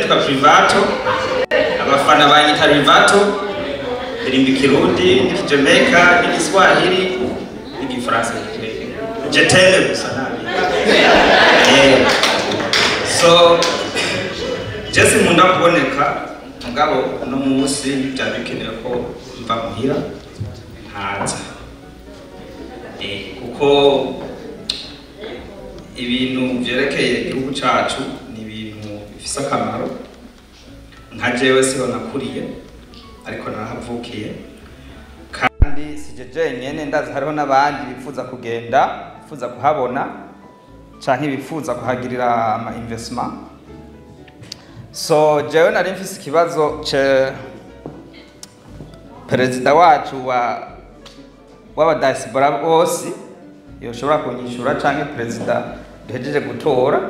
nitwa Privato, abafana banyita Rivato, ndirimba Ikirundi, n'Ikijamaica, n'Igiswahili, n'Igifaransa. Je t'aime gusa nabi. So je sinkunda kuboneka, mugabo uno munsi byari bikenewe ko mva muhira nkaza. Kuko ibintu vyerekeye igihugu cacu ni ibintu bifise akamaro. Nka jewe siho nakuriye, ariko narahavukiye, kandi sije jenyene, ndazi hariho n'abandi bifuza kugenda, bifuza kuhabona canke bifuza kuhagirira ama investment. So jewe nari mfise ikibazo ce perezida wacu wa w'abadiaspora bose yoshobora kunyishura, canke perezida duhejeje gutora.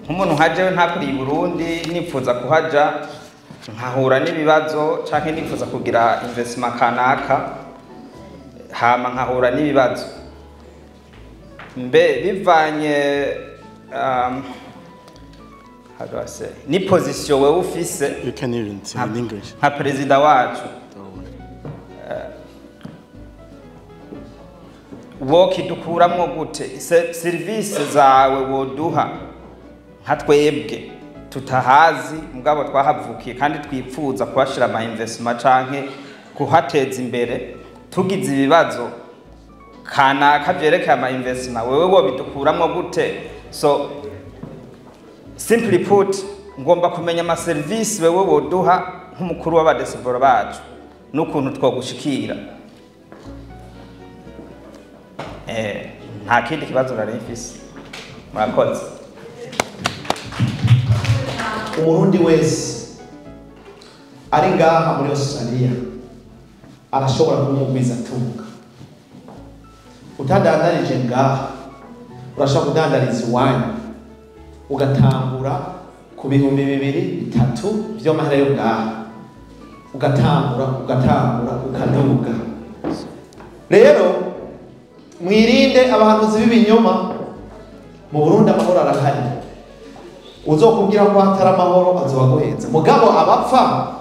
Nk'umuntu nka jewe ntakuriye i Burundi, nipfuza kuhaja nkahura n'ibibazo, canke nipfuza kugira investment kanaka hama nkahura n'ibibazo, mbe bivanye how do I say, ni position wewe ufise. You can even say in English. Nka perezida wacu, wokidukuramwo gute? Serivisi zawe woduha nka twebwe tutahazi, mugabo twahavukiye kandi twipfuza kuhashira ama investment canke kuhateza imbere, tugize ibibazo kanaka vyerekeye ama investment, wewe wobidukuramwo gute? So simply put, ngomba kumenya ama service wewe woduha nk'umukuru w'abadiaspora bacu n'ukuntu twogushikira. Nta kindi kibazo nari mfise, murakoze. Umurundi wese ari ngaha muri Australia arashobora kuba umugwizatunga. Utadandarije ngaha, urashobora kudandariza iwanyu, ugatangura ku 2000 3 vy'amahera yo ngaha, ugatangura ugatangura ukaduga. Rero mwirinde abahanuzi b'ibinyoma. Mu Burundi amahoro arahari, uzokubwira ko hatari amahoro azobaguhenza. Mugabo abapfa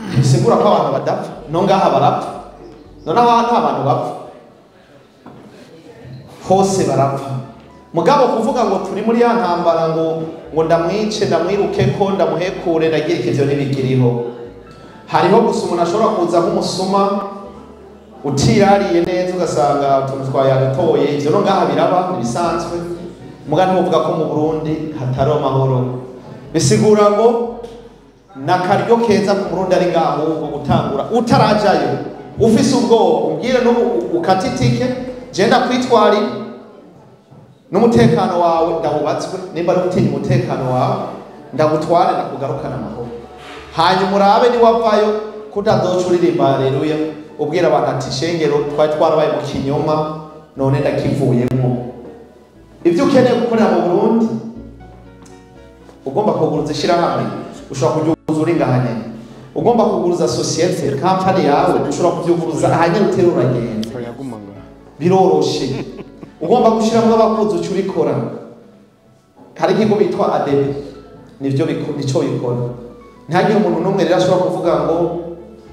ntibisigura ko abantu badapfa, no ngaha barapfa, none aho nta bantu bapfa, hose barapfa. Mugabo kuvuga ngo turi muri ya ntambara ngo ndamwice, ndamwiruke ko ndamuhekure, ndagira ivyo ntibikiriho. Hariho gusa umuntu ashobora kuza nk'umusuma utirariye neza, ugasanga utuntu twayadutoye. Ivyo no ngaha biraba, ntibisanzwe. Muga ntiwovuga ko mu Burundi hatari amahoro. Bisigura ngo nakaryo keza ku Burundi ari ngaho ahubwo gutangura utarajayo, ufise ubwoba umbwire n'ubu ukata itike, je ndakwitwari n'umutekano wawe ndawubatswe. Nimba ari utinya umutekano wawe, ndagutware ndakugarukana amahoro. Hanyuma urabe niwavayo kutazoca uririmba haleluya, ubwira abantu ati shengero twari twarabaye mu kinyoma none ndakivuyemwo. Ivyo ukeneye gukorera mu Burundi, ugomba kuguruza ishirahamwe, ushobora kuryuguruza uri ngaha nyene. Ugomba kuguruza societe, company yawe, ushobora kuvyuguruza aha nyene utera uragenda, biroroshe. Ugomba gushiramwo abakozi uca ubikora. Hari ikigo bitwa ADB, nivyo nico bikora. Ntihagire umuntu n'umwe rero ashobora kuvuga ngo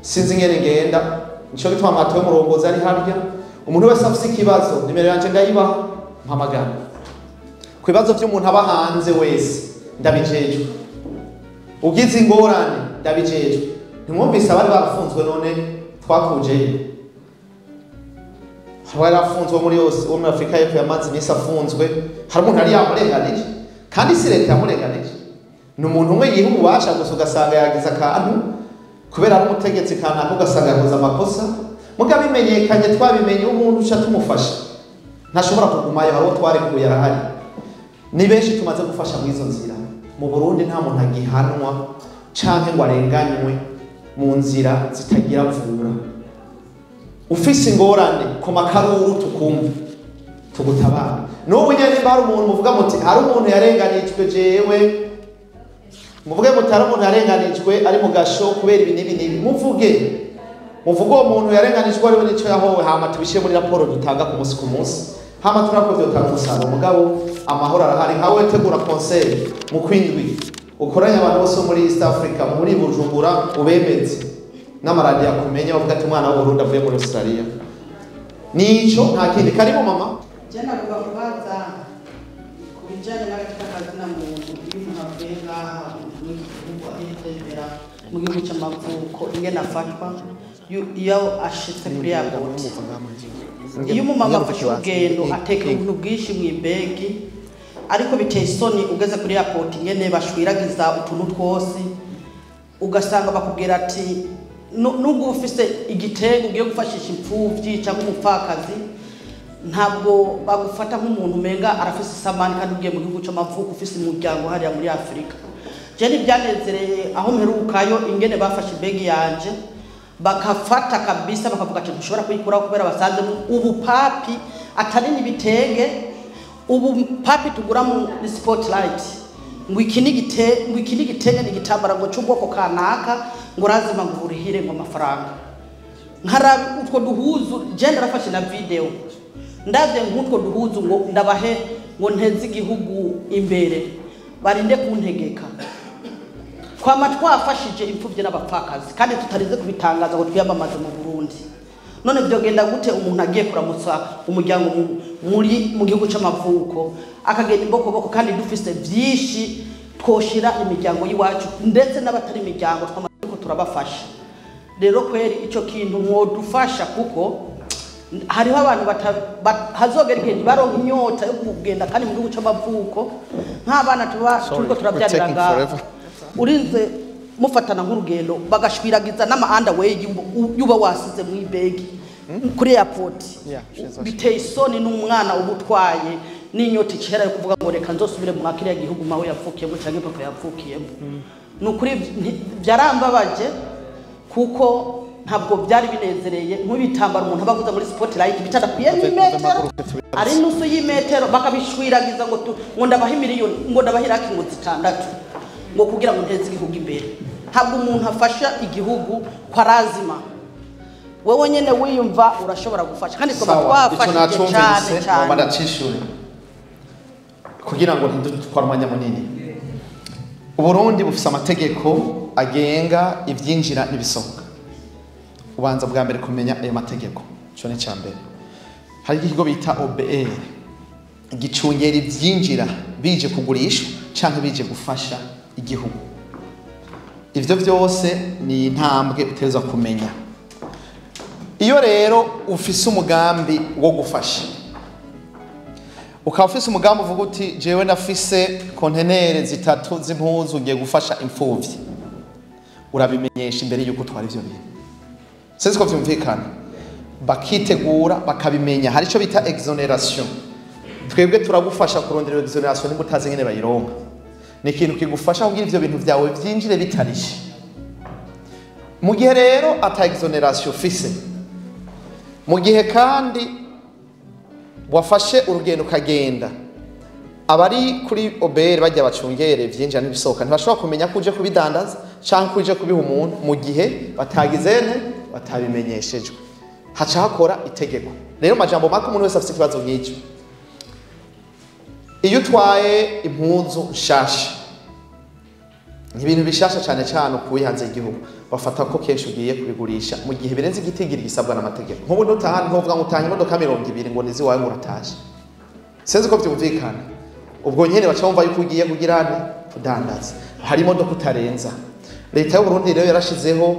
sinzi ingene ngenda. Nico gituma amato y'umurongozi ari harya. Umuntu wese afise ikibazo, nimero yanje ndayibaha, mpamagara. Ku bibazo vy'umuntu aba hanze wese ndabijejwe. Ugize ingorane ndabijejwe. Ntimwumvise abari barafunzwe none twakujeyo. Hari yarafunzwe muri yose wo muri Afrika y'Epfo, yamaze iminsi afunzwe. Hari umuntu yari yamurenganije, kandi si leta yamurenganije, ni umuntu umwe yiha ububasha gusa, ugasanga yagize akantu kubera ari umutegetsi kanaka, ugasanga yakoze amakosa. Mugabo bimenyekanye, twabimenye, umuntu uca tumufasha ntashobora kugumayo. Hari uwo twarekuye arahari, ni benshi tumaze gufasha muri izo nzira. Mu Burundi nta muntu agihanwa canke ngo arenganywe mu nzira zitagira mvura. Ufise ingorane ku makaruru tukumva tugutabara. N'ubu nyene nimba hari umuntu muvuga muti hari umuntu yarenganijwe, jewe muvuge muti hari umuntu yarenganijwe ari mu gasho kubera ibi n'ibi n'ibi, muvuge uwo muntu yarenganijwe ariwe n'ico yahowe, hama tubishyire muri raporo dutanga ku munsi ku munsi, hama turakoze dutanga umusaruro. Mugabo amahoro arahari. Nkawe tegura concert mu kwindwi, Ukoranye abantu bose bo muri East Africa, muri Bujumbura, ubemeze n'amaradiyo akumenya, bavuga ati umwana w'Uburundi avuye muri Australia. Nico, nta kindi. Karibu mama. Je nagomba kubaza ku bijyanye n'agateka kazina muntu. Iyo umuntu avuye ngaha muri iki gihugu ahetembera mu gihugu cy'amavuko, ingene afatwa iyo ashitse kuri airport? Iyo umumama afashe urugendo, ateka ubuntu bwinshi mu ibegi, ariko biteye isoni ugeze kuri airport ingene bashwiragiza utuntu twose, ugasanga bakubwira ati nubwo uba ufise igitenge ugiye gufashisha imfuvyi cyangwa umupfakazi, ntabwo bagufata nk'umuntu umenga arafise isamani, kandi ugiye mu gihugu cy'amavuko, ufise umuryango hariya muri Afurika. Je ntibyanezereye aho mperukayo ingene bafashe ibegi yanje, bakafata kabisa, bakavuga ati ntushobora kuyikuraho kubera basanzemo ubupapi atari n'ibitenge, ubupapi tugura muri Spotlight, ngo iki ni ngo iki ni igitenge, ni igitambara ngo cy'ubwoko kanaka, ngo razima ngo urihire ngo amafaranga. Nkarabi utwo duhuzu, je narafashe na video, ndavye nk'utwo duhuzu ngo ndabahe ngo nteze igihugu imbere, barinde kuntegeka. Twama twafashije imfuvyi n'abapfakazi kandi tutarize kubitangaza ngo twiyamamaze mu Burundi. None vyogenda gute umuntu agiye kuramutsa umuryango muri mu gihugu c'amavuko akagenda imbokoboko, kandi dufise vyinshi twoshira imiryango y'iwacu, ndetse n'abatari imiryango twama turiko turabafasha? Rero kweri ico kintu mwodufasha, kuko hariho abantu hazogera igihe ntibaronke inyota yo kugenda kandi mu gihugu c'amavuko, nk'abana tuba turiko turavyarira Taking ngaha. forever. Urinze mufatana nk'urugendo, bagashwiragiza n'ama underwear yuba wasize mu ibegi kuri airport. Yeah, she's also- Biteye isoni n'umwana uba utwaye n'inyota icera yo kuvuga ngo reka nzosubire mu kiriya gihugu mawe yavukiyemo cyangwa papa yavukiyemo. Ni ukuri byarambabaje, kuko ntabwo byari binezereye, nk'ibitambaro umuntu aba aguze muri Spotlight bitadakwiye n'imetero, ari nusu y'imetero, bakabishwiragiza ngo ngo ndabaha miliyoni, ngo ndabaha iraki ngo zitandatu, ngo kugira ngo nteze igihugu imbere. Ntabwo umuntu afasha igihugu kwa razima. Wewe nyene wiyumva urashobora gufasha, kandi twaba Sawa, ico twafashije cyane nacumvise cyane. ngomba ndacishure kugira ngo ntidutware umwanya munini. Uburundi bufise amategeko agenga ivyinjira n'ibisohoka. Ubanza bwa mbere kumenya ayo mategeko, ico ni ica mbere. Hari ikigo bita OBR gicungera ivyinjira bije kugurishwa canke bije gufasha igihugu. Ivyo vyose ni intambwe utegerezwa kumenya. Iyo rero ufise umugambi wo gufasha, ukaba ufise umugambi uvuga uti jewe ndafise kontenere zitatu z'impuzu, ngiye gufasha imfuvyi, urabimenyesha imbere yuko utwara ivyo bintu. Sinzi ko vyumvikana. Bakitegura, bakabimenya. Hari ico bita exonération. Twebwe turagufasha kurondera iyo exonération nimba utazi ingene bayironka. Ni ikintu kigufasha kugira ivyo bintu vyawe vyinjire bitarishe. Mu gihe rero ata exonération ufise, mu gihe kandi wafashe urugendo ukagenda, abari kuri OBR bajya bacungere ivyinjira n'ibisohoka ntibashobora kumenya ko uje kubidandaza canke ko uje kubiha umuntu mu gihe batagizene, batabimenyeshejwe. Haca hakora itegeko. Rero majambo make, umuntu wese afise ikibazo nk'icyo, iyo utwaye impuzu nshasha, ni ibintu bishasha cyane cyane ukuye hanze y'igihugu, bafata ko kenshi ugiye kubigurisha mu gihe birenze igitigiri gisabwa n'amategeko. Nk'ubu ntutaha, ntuvuga ngo utanga imodoka 20 ngo nizi iwawe ngo uratashe. Sinzi ko byumvikana. Ubwo nyene baca bumva yuko ugiye kugira nte? Kudandaza. Hari imodoka utarenza. Leta y'u Burundi rero yarashizeho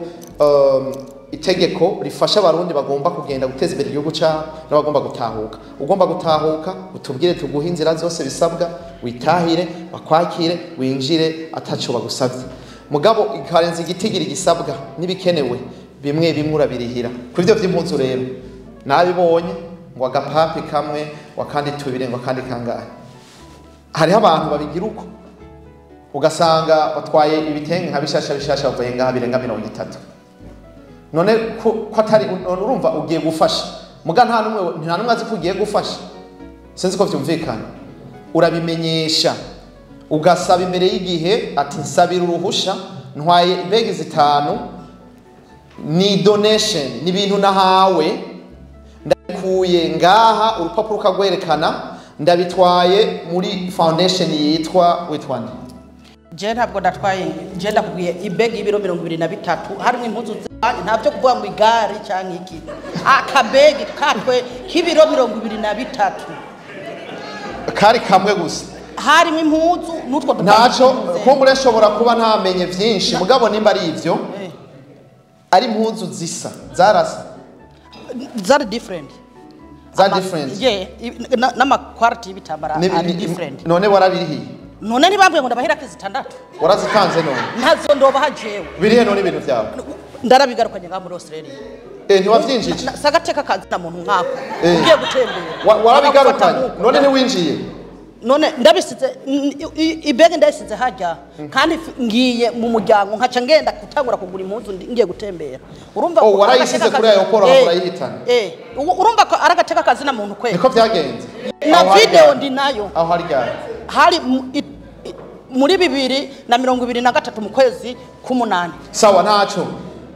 itegeko rifasha abarundi bagomba kugenda guteza imbere igihugu cyabo n'abagomba gutahuka. Ugomba gutahuka, utubwire, tuguhe inzira zose bisabwa, witahire, bakwakire, winjire ataco bagusavye. Mugabo ikarenza igitigiri gisabwa n'ibikenewe bimwe bimwe, urabirihira. Ku ivyo vy'impuzu rero, nabibonye ngo agapapi kamwe wakandi tubiri ngo akandi kangahe. Hariho abantu babigira uko, ugasanga batwaye ibitenge nka bishasha bishasha bavuye ngaha birenga 30. None ko atari none urumva ugiye gufasha, muga nta numwe azi ko ugiye gufasha. Sinzi ko vyumvikana. Urabimenyesha, ugasaba imbere y'igihe ati nsabira uruhusha, ntwaye ibegi zitanu, ni donation, ni ibintu nahawe, ndabikuye ngaha, urupapuro ukagwerekana, ndabitwaye muri foundation yitwa, witwa nde? Je ntabwo ndatwaye, je ndakubwiye ibegi y'ibiro 23 harimo impuzu zanjye, ntabyo kuvuga ngo igare cyangwa iki, akabegi katwe k'ibiro 23 kari kamwe gusa, harimo impuzu n'utwo ntaco. Kumbure nshobora kuba ntamenye vyinshi, mugabo nimba ari ivyo ari impuzu zisa zarasa zari different, za different, yeah, n'ama quality y'ibitambara ari different. None warabirihiye? None ntibambwiye ngo ndabahera kezi 6. Warazitanze none? Ntazo ndobaha jewe. Birihe none ibintu vyawe? Ndarabigarukanye nga muri Australia. Ntiwavyinjije? Sagateka kazi na muntu nkako. Ugiye gutembera. Warabigarukanye? None ntiwinjiye? None ndabisize ibege, ndayisize hajya, kandi ngiye mu muryango nkaca ngenda gutangura kugura impuzu ngiye gutembera. Urumva ko warayisize kuri ayo poro urayihitana? Urumva ko aragateka kazi na muntu kwe. Niko vyagenze. Na video ndi nayo. Aho hari ryari? Hari muri 2023 mu kwezi k'umunani. Sawa, ntaco.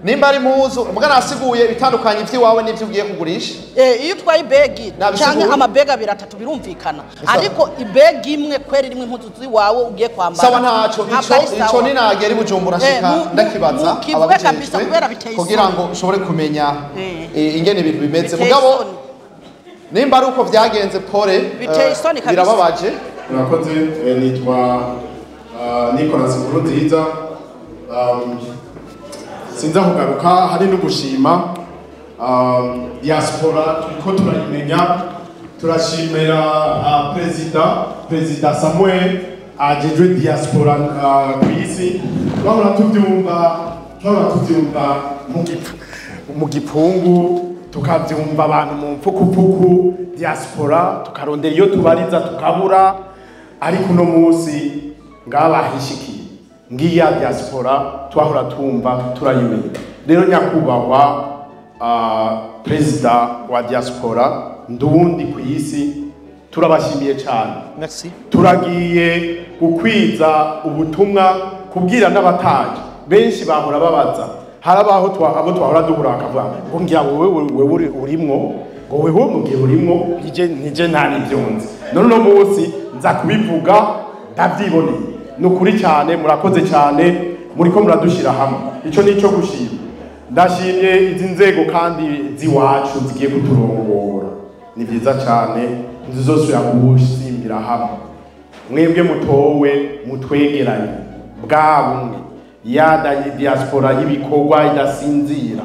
Nimba ari muzu mugana asiguye bitandukanye ivy'iwawe n'ivyo ugiye kugurisha. Iyo utwaye ibegi canke amabega abiri atatu birumvikana, ariko ibegi imwe kweri rimwe impuzu ziwawe ugiye kwambara. Sawa, ntaco. Ico ninagera i Bujumbura shika ndakibaza ababijejwe kugira ngo ushobore kumenya ingene ibintu bimeze. Mugabo nimba ari uko vyagenze, pore birababaje. Murakoze. Nitwa Nicolas Nkurunziza. Sinza kugaruka, hari no gushima diaspora turiko turayimenya. Turashimira Perezida Samuel ajejwe diaspora ku isi. Twahora tuvyumva mu gipungu, tukavyumva abantu mu mfukufuku diaspora, tukarondera iyo tubariza tukabura, ariko uno munsi ngabahishikiye ngiya diaspora twahora tumva turayimenya. Rero nyakubahwa perezida wa diaspora nduwundi ku isi, turabashimiye cyane. Merci. Turagiye gukwiza ubutumwa kubwira n'abataje benshi bahora babaza, harabaho abo twahora duhura akavuga ngo ngira wewe urimwo, ngo wewe mugihe urimwo, nije nta nivyonzi. None uno munsi nza kubivuga ndavyiboneye. Nukuri cyane, murakoze cyane, muriko muradushira hamwe. Ico nico gushima. Ndashimye izi nzego kandi ziwacu zigiye kuturongora. Ni vyiza cyane, ntizosubira gusimbira hamwe. Mwebwe mutowe mutwegeranye bwa bumwe yada diaspora y'ibikorwa idasinzira.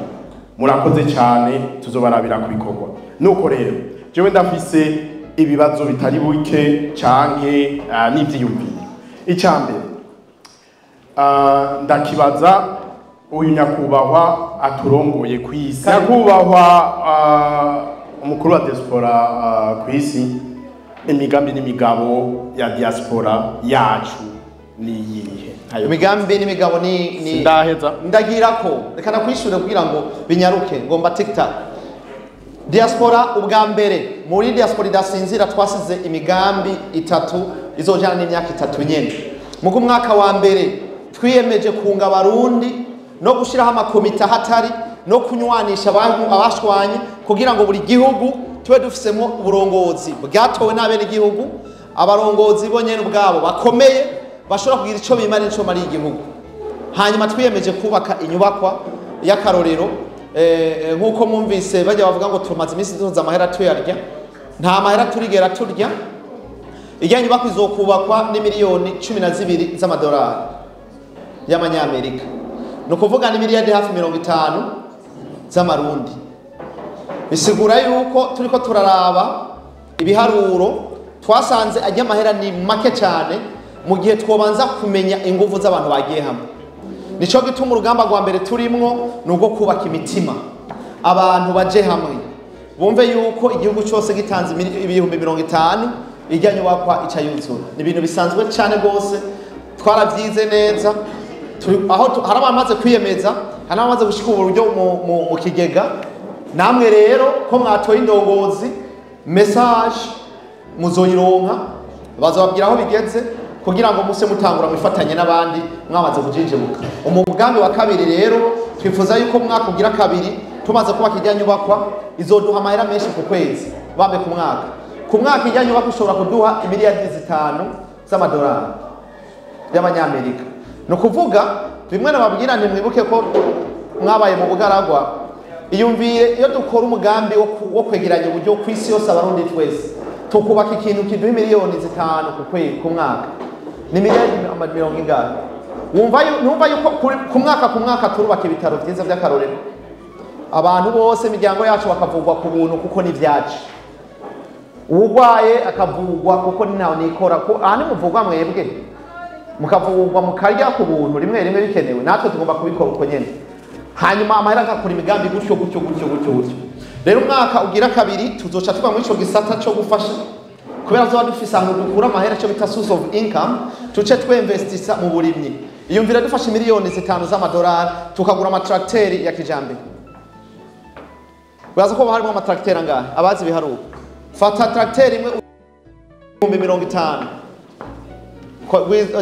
Murakoze cyane, tuzobarabira ku bikorwa. Nuko rero jewe ndafise ibibazo bitari buke canke n'ivyiyumviro. Icambere ndakibaza uyu nyakubahwa aturongoye ku isi, nyakubahwa umukuru wa diaspora ku isi, imigambi n'imigabo ya diaspora yacu ni iyihe? Imigambi n'imigabo ni ndaheza ndagira ko reka nakwishure kugira ngo binyaruke, ngomba TikTok. Diaspora ubwa mbere muri diaspora idasinzira twasize imigambi 3 izojana n'imyaka 3 nyene. Mu mwaka wa mbere twiyemeje kunga abarundi no gushiraho amakomite hatari no kunywanisha abantu abashwanye kugira ngo buri gihugu tube dufisemo uburongozi bwatowe n'abene igihugu, abarongozi bo nyene ubwabo bakomeye bashobora kugira ico bimara n'ico mari igihugu. Hanyuma twiyemeje kubaka inyubakwa y'akarorero. Nkuko mwumvise bajya bavuga ngo tumaze iminsi duhuza amahera tuyarya, nta mahera turigera turya. Ijya nyubakwa izokubakwa ni miliyoni 12 z'amadolari y'amanyamerika, ni ukuvuga ni miliyari hafi 50 z'amarundi. Bisigura yuko turiko turaraba ibiharuro twasanze ajya amahera ni make cyane mu gihe twobanza kumenya ingufu z'abantu bagiye hamwe. Nico gituma urugamba rwa mbere turimwo nubwo kubaka imitima abantu baje hamwe bumve yuko igihugu cyose gitanze 50,000 ijya nyubakwa ica yuzura. Ni ibintu bisanzwe cyane gose, twaravyize neza. Aho hari abamaze kwiyemeza, hari abamaze gushika uburyo mu kigega. Namwe rero ko mwatoye indongozi, message muzoyironka, bazababwira aho bigeze kugira ngo muse mutangura mwifatanye n'abandi mwamaze kujinjibuka. Umugambi wa kabiri rero twifuza yuko mwaka ugira kabiri tumaze kubaka ijya nyubakwa izoduha amahera menshi ku kwezi, bambe ku mwaka. Ku mwaka ijya nyubakwa ishobora kuduha imiliyardi 5 z'amadolari. by'abanyamerika. Ni ukuvuga bimwe nababwira nti mwibuke ko mwabaye mu bugaragwa. Iyumvire iyo dukora umugambi wo kwegeranya uburyo ku isi yose, Abarundi twese tukubaka ikintu kiduha 5 miliyoni ku kwezi, ku mwaka ni miliyari mirongo ingahe? Wumva numva yuko ku mwaka turubaka ibitaro byiza by'akarorero, abantu bose, imiryango yacu bakavugwa ku buntu, kuko ni ibyacu. Uwurwaye akavugwa kuko ni ntawe nikora ko aha nimuvugwa mwebwe mukavugwa, mukarya ku buntu rimwe rimwe bikenewe, natwe tugomba kubikora uko nyene, hanyuma amahera agakora imigambi gutyo gutyo gutyo gutyo gutyo. Rero umwaka ugira kabiri tuzoca tuva muri ico gisata co gufasha, kubera tuba dufise ahantu dukura amahera, cyo bita source of income, tuce twinvestisa mu burimyi. Iyumvira dufashe 5 miliyoni z'amadolari tukagura amatracteri ya kijambere, uraza ko harimo amatracteri angahe? Abazi ibiharuro, fata tracteur imwe 50,000,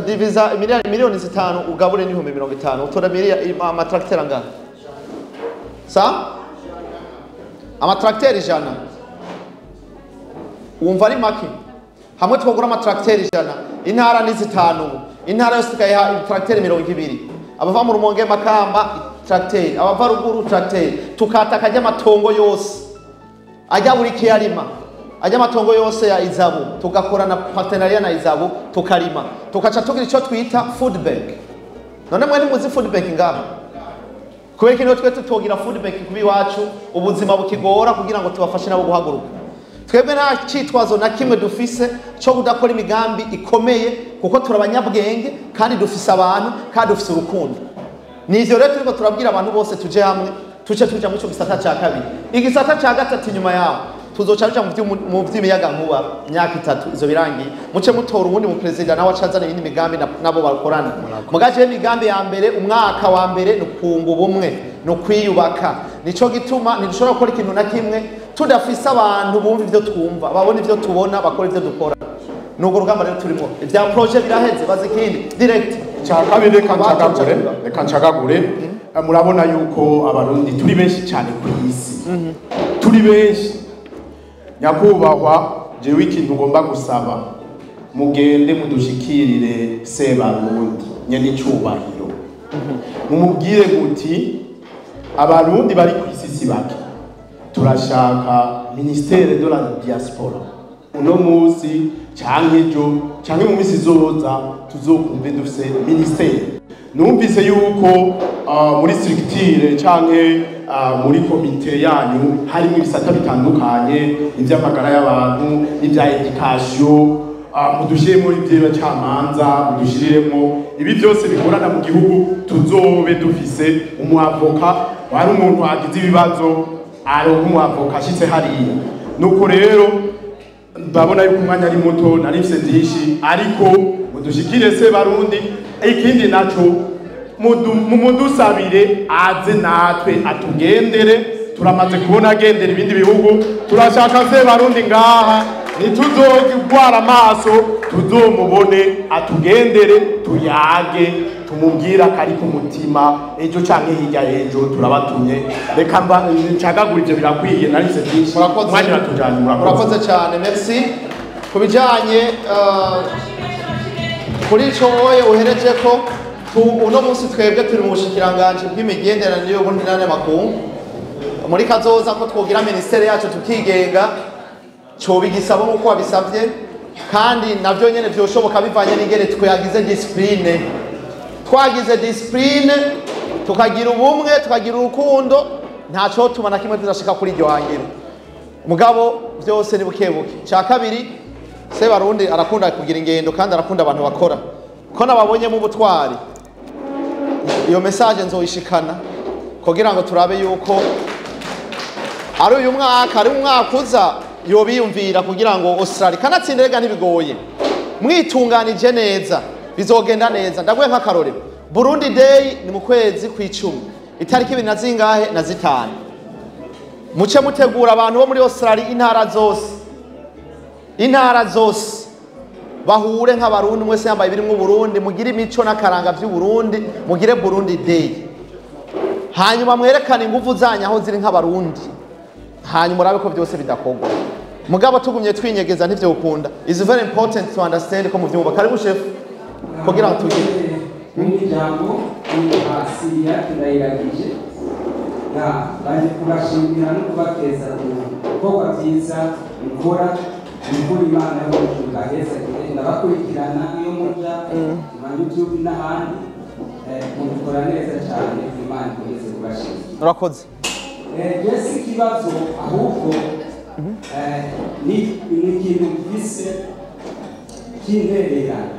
diviza 5 miliyoni ugabure n'50,000, utora amatracteri angahe? Sa amatracteri 100, wumva ari make? Hamwe twagura amatracteri 100, intara ni zitanu ubu, intara yose tukayiha tracteri 20, abava mu Rumonge, Makamba tracteri, abava ruguru tracteri, tukata akajya amatongo yose ajya buri kiyarima, ajya amatongo yose ya Izabu, tugakora na partenariat na Izabu, tukarima, tukaca tugira icyo twita food bank. None mwe ntimuzi food bank ngaha? Kubera ko twe tutogira food bank kuba iwacu ubuzima bukigora, kugira ngo tubafashe nabo guhaguruka. Twebwe nta cyitwazo na kimwe dufise cyo kudakora imigambi ikomeye, kuko turi abanyabwenge kandi dufise abantu kandi dufise urukundo. Nivyo rero turiko turabwira abantu bose, tuje hamwe, tuce tuja mu ico gisata ca kabiri. Igisata ca gatatu inyuma yaho tuzoca tuja mu vy'imiyagankuba. Imyaka 3 izo birangiye, muce mutora uwundi mu perezida, nawe acazana iyindi migambi nabo bakorana. Mugaje imigambi ya mbere, umwaka wa mbere, ni ukunga ubumwe, ni ukwiyubaka. Nico gituma ntidushobora gukora ikintu na kimwe tudafise abantu bumva ivyo twumva, babona ivyo tubona, bakora ivyo dukora. Nubwo rugamba rero turimo, ibya projet biraheze, bazi ikindi direct. Cya kabiri, reka ncagagure, reka ncagagure. Murabona yuko Abarundi turi benshi cyane ku isi, turi benshi. Nyakubahwa, jewe ikintu ngomba gusaba, mugende mudushikirire Sebarundi nyene icubahiro, mumubwire guti Abarundi bari ku isi si bake, turashaka ministère de la diaspora. Uno munsi canke ejo canke mu misi izoza tuzokumve dufise ministère. Numvise yuko muri structure canke muri komite yanyu harimo ibisata bitandukanye, ivy'amagara y'abantu, n'ivya éducation, mudushyire muri ivy'abacamanza, mudushiriremo ibi byose bikorana mu gihugu, tuzobe dufise umuavoka. Wari umuntu agize ibibazo aronka umuavoka ashitse hariya. Nuko rero ndabona yuko umwanya ari muto, nari mfise byinshi, ariko mudushikire se Barundi. Ikindi naco, mumudusabire aze natwe atugendere. Turamaze kubona agendera ibindi bihugu, turashaka se Barundi ngaha, ntituzogwara amaso, tuzomubone atugendere, tuyage, tumubwira kari ku mutima. Ejo canke hirya ejo turabatumye. Reka mba ncagagura, ivyo birakwiye, nari mfise byinshi. Murakoze. Umwanya uratujanye, murakoze. Murakoze cyane, merci. Ku bijyanye kuri ico wowe uhereje ko uno munsi twebwe turi mu bushikiranganji bw'imigenderanire y'Uburundi n'amakungu. Muri kazoza ko twogira ministère yacu tukigenga, coba igisabo nk'uko wabisabye, kandi navyo nyene vyoshoboka bivanye n'ingene twagize discipline. Twagize discipline, tukagira ubumwe, tukagira urukundo, ntaco tuma na kimwe tuzashika kuri iryo hangiro. Mugabo byose ni buke buke. Cya kabiri, Sebarundi arakunda kugira ingendo kandi arakunda abantu bakora, ko nababonyemo ubutwari. Iyo message nzoyishikana kugira ngo turabe yuko ari uyu mwaka, ari umwaka uza, yobiyumvira kugira ngo Australia kanatsinda. Rega ntibigoye, mwitunganije neza bizogenda neza. Ndaguye nk'akarorero, Burundi Day ni mu kwezi kw'icumi, itariki ibiri na zingahe na zitanu. Muce mutegura abantu bo muri Australia, intara zose, intara zose bahure nk'Abarundi, mwese yambaye ibirimwo Burundi, mugire imico n'akaranga vy'Uburundi, mugire Burundi Day, hanyuma mwerekane inguvu zanyu aho ziri nk'Abarundi, hanyuma urabe ko byose bidakorwa. Mugabo tugumye twinyegeza ntivyokunda. Is very important to understand ko muvyumva. Karibu chef. Kugira ngo tugire ijambo Siriya ndayiragije baje kubashimira no kubakeza ku bikorwa byiza mukora. Mukora Imana yo mu ndabakurikirana iyo muja ma YouTube n'ahandi, mubikora neza cyane. Imana ikomeze kubashimira. Urakoze. Jesi ikibazo ahubwo ni ikintu gifise cy'intererano.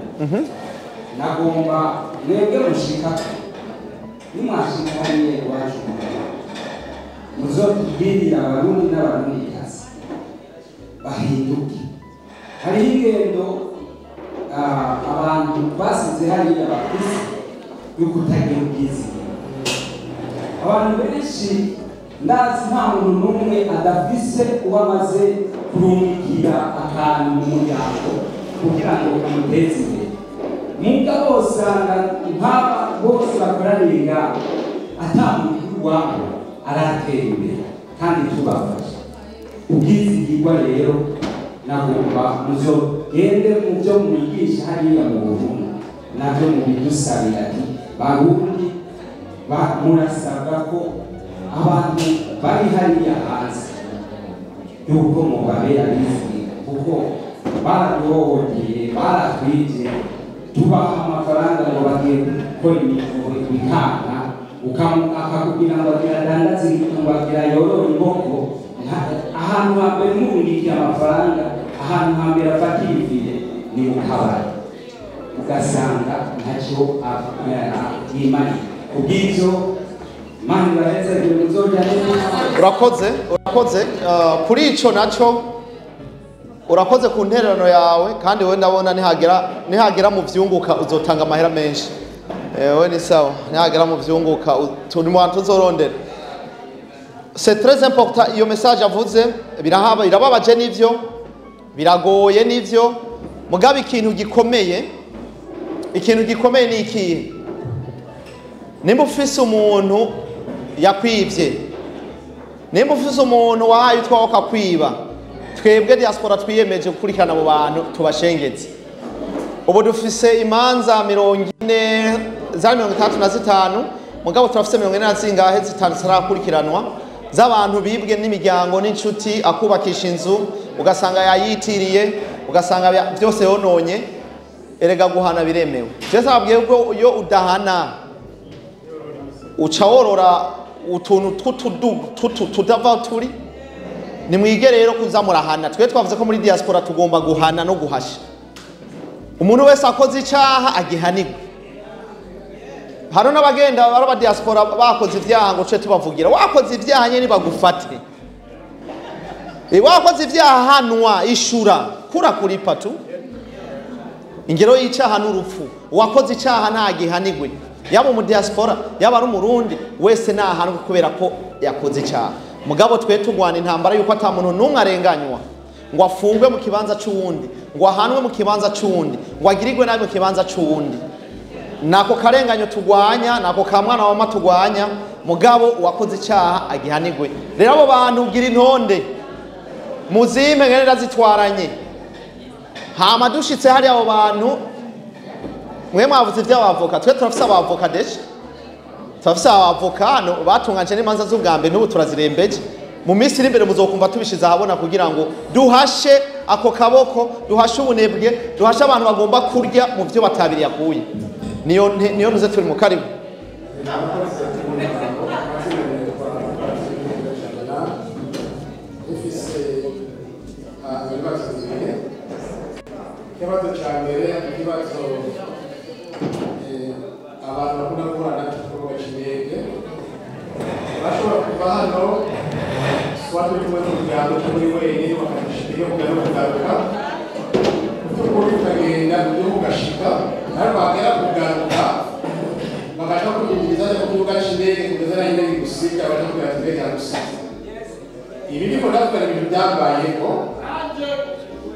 Nagomba mwebwe mushika, nimwashika hariya iwacu muzotubwirira Abarundi n'Abarundikazi bahinduke. Hariho ingendo abantu basize hariya bafise yo kutagira ubwizigiro. Abantu benshi ndazi nta muntu n'umwe adafise uwo amaze kurungikira akantu mu muryango kugira ngo amuteze imbere. Mugabo usanga nk'aba bose bakoraniye ngaho ata muntu wabo aratera imbere kandi tubafasha. Ubwizigirwa rero nagomba muzogende mu byo mwigisha hariya mu Burundi nabyo mubidusabira ati Barundi murasabwa ko abantu bari hariya hanze yuko mubabera bizigira, kuko baraduhohoteye, baratwije, tubaha amafaranga ngo bagiye gukora imikaka, akakubwira ngo agira adandaze, ngo agira yorora inkoko. Ahantu hambere murungikiye amafaranga, ahantu hambere afatiye ivire ni mu kabari, ugasanga ntacyo yimariye. Kubw'ibyo Urakoze, urakoze kuri ico naco. Urakoze ku ntererano yawe, kandi wowe ndabona nihagera mu vyunguka uzotanga amahera menshi. Wewe ni sawa, nihagera mu vyunguka turi mu bantu tuzorondera. C'est très important iyo message avuze. Birahaba, birababaje nivyo, biragoye nivyo, mugabe ikintu gikomeye ni ikihe? Nimba ufise umuntu yakwivye, nimba ufise umuntu wahaye utwawe akakwiba, twebwe diaspora twiyemeje gukurikirana abo bantu tubashengeze. Ubu dufise imanza 40 za 65, mugabo turafise 40 na zingahe zitanu zitarakurikiranwa z'abantu bibwe n'imiryango n'inshuti, akubakisha inzu ugasanga yayitiriye, ugasanga byose yononye. Erega guhana biremewe. Je sababwiye ko iyo udahana uca worora utuntu tw'utudu tudava turi. Nimwige rero kuza murahana. Twe twavuze ko muri diaspora tugomba guhana no guhasha. Umuntu wese akoze icaha agihanirwe. Hari n'abagenda bari diaspora bakoze ivyaha ngo ce tubavugira. Wakoze ivyaha nyene bagufate. Wakoze ivyaha hanwa, ishura, kura kuripa tu. Ingero y'icaha n'urupfu. Uwakoze icaha ntagihanirwe, yaba mu diaspora, yaba ari Umurundi wese nahanwe kubera ko yakoze icaha. Mugabo twe tugwana intambara yuko ata muntu n'umwe arenganywa ngo afungwe mu kibanza c'uwundi, ngo ahanwe mu kibanza c'uwundi, ngo agirirwe nabi mu kibanza c'uwundi. Nako karenganyo tugwanya, nako ka mwana wa mama tugwanya. Mugabo uwakoze icaha agihanirwe. Rero abo bantu gira intonde muzime ngene ndazitwaranye, hama dushitse hari abo bantu. Mwe mwavuze ivy'abavoka, twe turafise abavoka déjà, turafise abavoka hano batunganje n'imanza z'ubwa mbere, n'ubu turazirembeje. Mu minsi iri imbere muzokumva tubishize ahabona kugira ngo duhashe ako kaboko, duhashe ubunebwe, duhashe abantu bagomba kurya mu vyo batabiriye akuye. Niyo nuze turi mu karibu. Ufise ibibazo bibiri. Ikibazo cya mbere, ikibazo abantu bakunda guhura nacyo ku kibuga cy'indege. Bashobora kuva hano kuba turi kumwe n'umuryango cyangwa uri wenyine, bakagishika iyo kujya no kugaruka. Mu by'ukuri ukagenda mu gihugu ugashika, ariko wagera kugaruka bagaca kunyinjiriza ku kibuga cy'indege kugeza n'aho indege igusiga, baca kubwira ati indege yagusize. Ibi niko ndavuga, ni ibintu byambayeho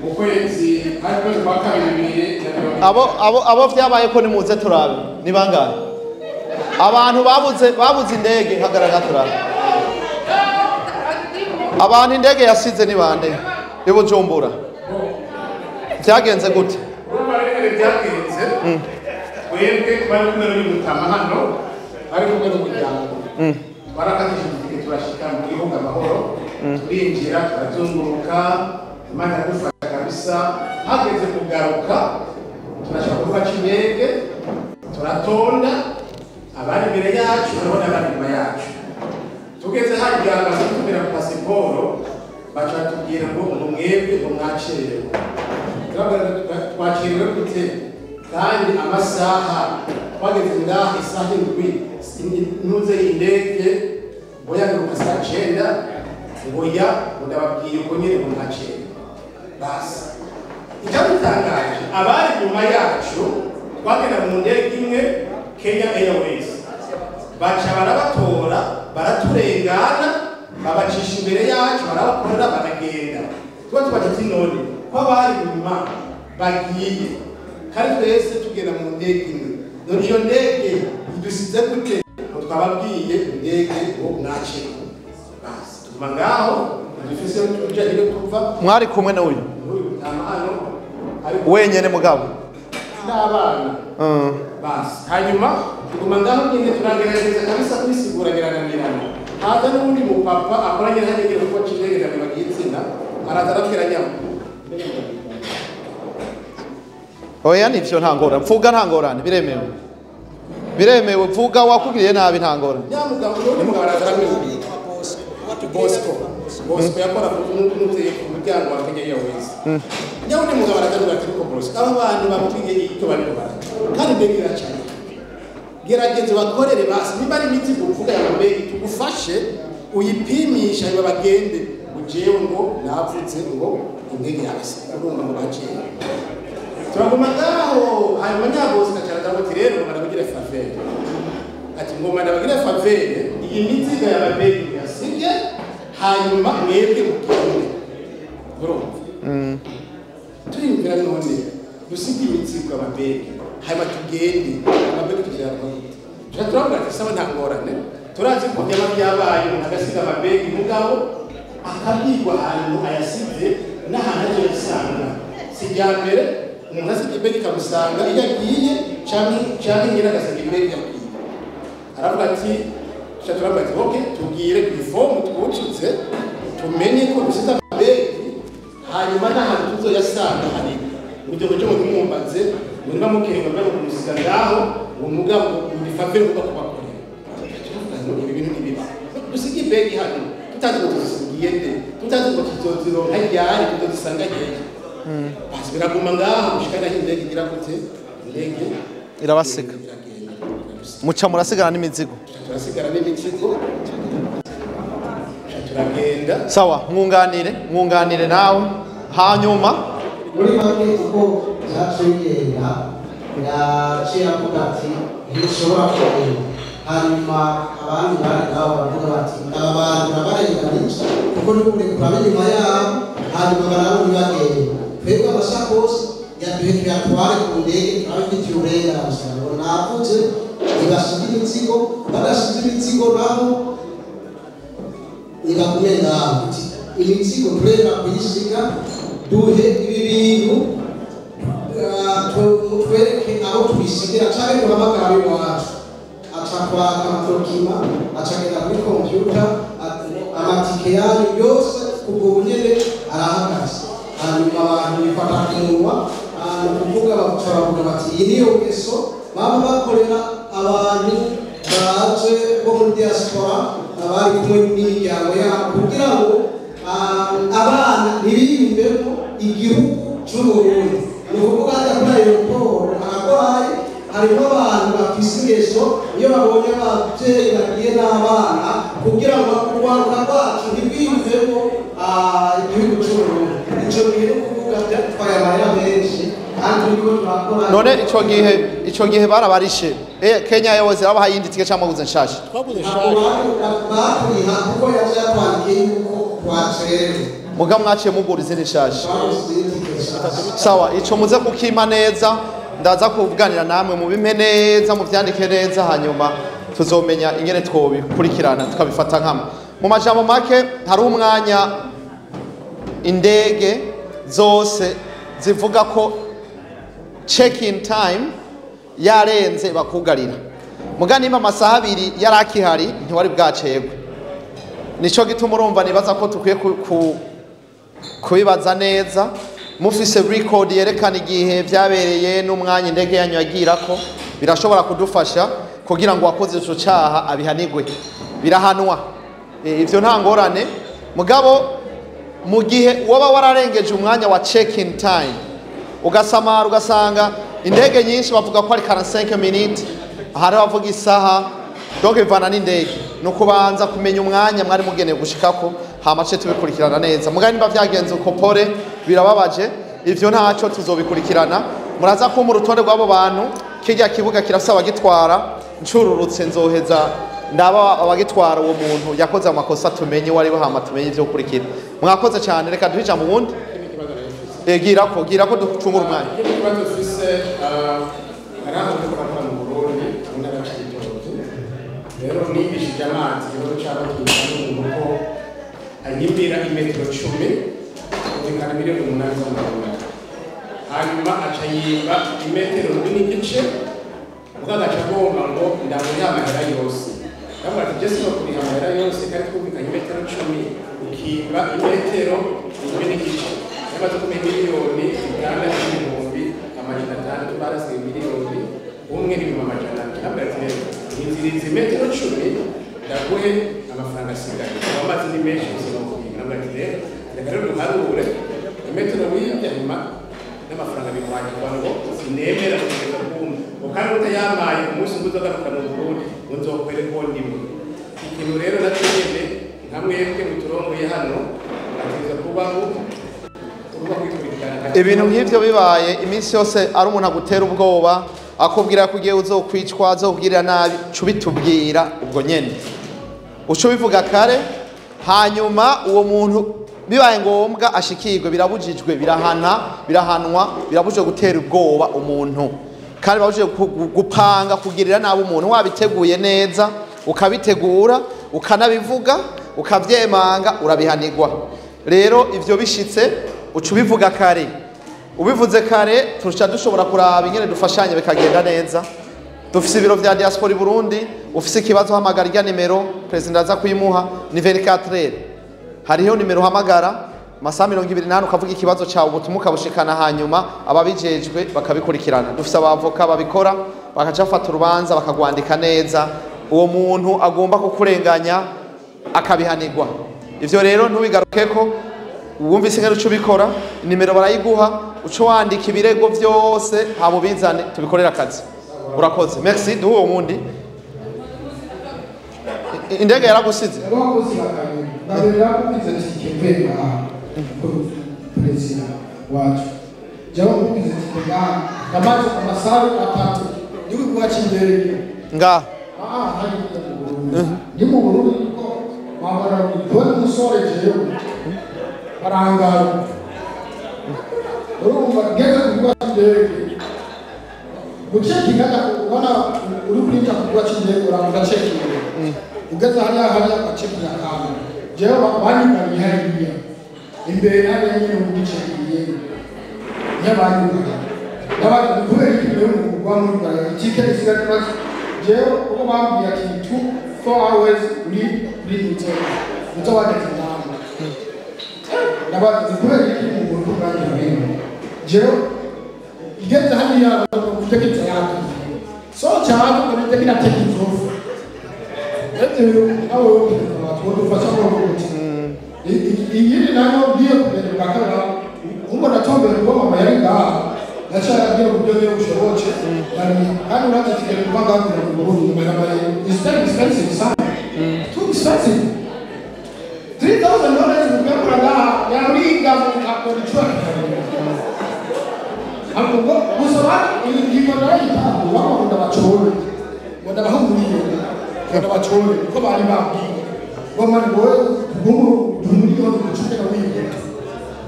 mu kwezi, hari kwezi kwa kabiri 2020. Abo vyabaye ko nimuze turabe ni bangahe abantu babuze indege. Hagarara turabe abantu indege yasize ni bande i Bujumbura. Vyagenze gute? Urumva rero ingene byagenze. Twebwe twari kumwe n'uyu mutama hano, bari kumwe n'umuryango. Twarakatije itike turashika mu gihugu amahoro, turinjira turazunguruka, Imana iradufasha kabisa. Hageze kugaruka turashaka kuva cy'indege, turatonda abari imbere yacu hariho n'abari inyuma yacu. Tugeze harya baratubwira pasiporo, baca batubwira ngo mwebwe ngo mwacerewe. Twacerewe gute kandi amasaha twageze ngaha isaha 7 ntuze indege ngo yaguruka saa 9 ngo ya ndababwiye uko nyine ngo mwacerewe. Basi icyadutangaje abari inyuma yacu twagenda mu ndege imwe Kenya Airways, baca barabatora baraturengana babacisha imbere yacu barabakorera baragenda. Tuba tubaca ati none ko abari inyuma bagiye kandi twese tugenda mu ndege imwe, none iyo ndege idusize gute? Ngo twababwiye indege ngo mwacerewe. Basi tuguma ngaho dufise tuja iyo tuva. Mwari kumwe n'uyu wenyene mugabo n'abana. Basi hanyuma tuguma ngaho nyine turagerageza kabisa kwisigura birananirana. Haza n'undi mupapa akoranye n'ategera kuko cy'indege ndabibagiye itsinda, araza arabwira nyamo. Oya nivyo nta ngorane, mvuga nta ngorane, biremewe. Biremewe vuga wakugiriye nabi nta ngorane. Nyamugabo n'undi mugabo araza arabwira Bosco. Bosco yakora ku muryango wa Kenya Airways. Nyawundi mugabo araza ati ko Bosco aba bantu bamubwiye icyo bariko bara. Kandi mbega iracanye. Gerageza bakorere basi nimba ari imiti uvuga ya mbega tugufashe uyipimisha yo bagende ujewe ngo napfutse ngo indege yabase urumva ngo baciye. Turaguma ngaho hanyuma nyabosi acara ati rero ngo ndabagire faveur. Ati ngoma ndabagire faveur iyi mizigo ya babegi yasibye hanyuma mwebwe mugende. Urumva? Turiyumvira none dusige imizigo ababegi hanyuma tugende ababegi tuzarwa gute? Turavuga ati sawa nta ngorane, turazi ko byaba byabaye umuntu agasiga amabegi mugabo akabwirwa ahantu ayasize n'ahantu azoyasanga. Si irya mbere umuntu asiga ibegi ikamusanga iyo agiye canke nyina agasiga ibegi yagiye. Aravuga ati turavuga ati okay tubwire ku ifomu twuzuze tumenye ko dusize amabegi hanyuma n'ahantu tuzoyasanga hari uburyo bwo mwumbaze ngo niba mukenga mbere kumusiga ngaho ngo mugabo ni faveur kuba kubakorera. Ibi bintu ntibiba. Dusige ibegi hano tutazi ngo tuzigiye nde, tutazi ngo tuzozironka ryari, tuzozisanga hehe. Basi biraguma ngaho gushika naho indege igira gute, indege irabasiga. Muca murasigara n'imizigo. Turasigara n'imizigo. Turagenda. Sawa, mwunganire nawe hanyuma muri make uko byaciye bigenda yaciye avuga ati ntidushobora kugenda. Hanyuma abandi bari ngaho baravuga bati aba bantu barabarenganije kuko n'ubu kuraba inyuma yabo, hanyuma barabona ntibagende. Twebwe amasakoshi yaduhekeye atware ku ndege turabifitiye uburenganzira. Ngo navuze ntibasize imizigo, badasize imizigo nabo nibagume ngaho. Imizigo turera kuyisiga duhe ibi bintu twereke aho tubisigira canke duhamagara ab'iwacu. Aca kwaka amadokima, acagenda kuri kompiyuta, amatike yanyu yose ubwo bunyene arahagaze. Hanyuma abantu bifata ku munwa, ni ukuvuga baca bavuga bati iyi niyo ngeso baba bakorera abantu baje bo muri diaspora abari kumwe n'imiryango yabo kugira ngo abana ntibiyumvemo igihugu c'Uburundi. Ni ukuvuga hajya kuri aeroport haragwaye, harimo abantu bafise ingeso iyo babonye abavyeyi bagiye n'abana kugira ngo urwaruka rwacu ntirwiyumvemo igihugu c'Uburundi. Ico gihe ni ukuvuga vyadutwaye amahera menshi kandi turiko turakora. None ico gihe barabarishe Kenya Airways yabahaye iyindi tike canke mwaguze nshasha? Twaguze nshasha. Baturiha kuko yaje yatwandikiye yuko twacerewe. Muga mwaciye mugura izindi nshasha. Sawa, ico muze kukima neza, ndaza kuvuganira namwe mubimpe neza, muvyandike neza, hanyuma tuzomenya ingene twobikurikirana tukabifata nkama. Mu majambo make hari umwanya indege zose zivuga ko check in time Yarenze bakugarira. Muga nimba amasaha 2 yarakihari ntiwari bwacegwe. Nico gituma urumva nibaza ko tukwiye kubibaza neza, mufise record yerekana igihe vyabereye n'umwanya indege yanyu yagirako, birashobora kudufasha kugira ngo wakoze ico caha abihanigwe. Birahanwa. Ivyo nta ngorane. Mugabo mu gihe woba wararengeje umwanya wa check-in time ugasamara ugasanga indege nyinshi bavuga ko ari 45 minutes, hari bavuga isaha, donc bivana n'indege. No kubanza kumenya umwanya mwari mugenewe gushikako, hama ce tubikurikirana neza. Mugabo nimba vyagenze uko pore birababaje, ivyo ntaco tuzobikurikirana. Muraza ko mu rutonde rw'abo bantu kijya kibuga kirasaba gitwara, ncururutse nzoheza ndaba abagitwara uwo muntu yakoze amakosa tumenye wari hama tumenye ivyo gukurikira. Mwakoze cyane, reka duhe ijambo ubundi. Gira ko ducungura umwanya. Ikibazo ufise haraho dukora mu Burundi mu ntara ya Cibitoke. Rero nibishije amazi ikibazo cy'abakinyi n'umuntu ko anyimbira imetero 10 kumvikana miliyoni 8 z'amarundi. Hanyuma aca yimba imetero 4.5 mugabo aca agomba ngo ndamuha amahera yose. Ndavuga ati je sinokuriha amahera yose kandi twumvikanye imetero 10 ukimba imetero 4.5. Yamaze kumenya miliyoni 6,600,000 barasigaye miliyoni 1,400,000. Ndavuga ati rero inziriza imetero 10 ndaguhe amafaranga asigaye. Amazi ni menshi sinokuriha. Ndavuga ati rero reka rero duharure imetero wibye hanyuma n'amafaranga bihwanye kuba ngo sinemera kugeza kumwe. Ngo kandi utayamaye umunsi umwe uzogaruka mu Burundi ngo nzokwereke uwo ndimwe. Ikintu rero nacyo nyene nka mwebwe muturongoye hano ategereza kubaho. Ibintu nk'ivyo bibaye iminsi yose ari umuntu agutera ubwoba akubwira ko ugiye uzokwicwa azokugirira nabi, cubitubwira ubwo nyene. Uco bivuga kare, hanyuma uwo muntu bibaye ngombwa ashikirwe, birabujijwe, birahanwa, birabujijwe gutera ubwoba umuntu. Kandi birabujijwe gupanga kugirira nabi umuntu wabiteguye neza, ukabitegura, ukanabivuga, ukavyemanga, urabihanirwa. Rero ivyo bishitse uca ubivuga kare. Ubivuze kare tuca dushobora kuraba ingene dufashanye bikagenda neza. Dufise ibiro vya diaspora i Burundi, ufise ikibazo hamagara irya nimero president aza kuyimuha ni 24 heures. Hariho nimero uhamagara masaha 24 ukavuga ikibazo cawe, ubutumwa ukabushikana, hanyuma ababijejwe bakabikurikirana. Dufise abavoka babikora, bakaca bafata urubanza bakagwandika neza, uwo muntu agomba kukurenganya akabihanirwa. Ivyo rero ntubigarukeko, wumvise ingene uca ubikora, nimero barayiguha, uca wandika ibirego vyose hama ubizane tubikorere akazi. Urakoze. Merci. Duhe uwo wundi. Indege yaragusize. Nga. Urumva ngeze ku kibuga cy'indege gucekinga ubona uri kurinda ku kibuga cy'indege urabanza cekinga ugeze hariya hariya ugacekinga akantu jewe banyugariye hariya imbere hariya nyine ugicekingiye nyabanyugariye n'abandi kubera iki rero rwamugariye itike isigaye imaze jewe uko bambwiye ati 2 4 hours uri kuri hotel uza wageze inama n'abandi kubera iki mu Burundi bwanyugariye jewe igeze hariya kutekeza yako so cyane kutekeza tekizo rero aho badufasha ko iyi nayo ngiye kugenda bwa kabiri umva natombera ngo mama yari ngaha ndacyaragiye ku byo ngiye bushoboke kandi urazi kigera kuva ngaha kugera mu Burundi mara is very expensive sana too expensive $3,000 kugura ngaha yaringa mu kakora ahubwo gusaba ingingo narayitanga bakunda bacore ngo ndabahumuriye ngo ndabacore kuko bari babwiye ngo mani wowe tugumu dumuriyoni ucukera wihuta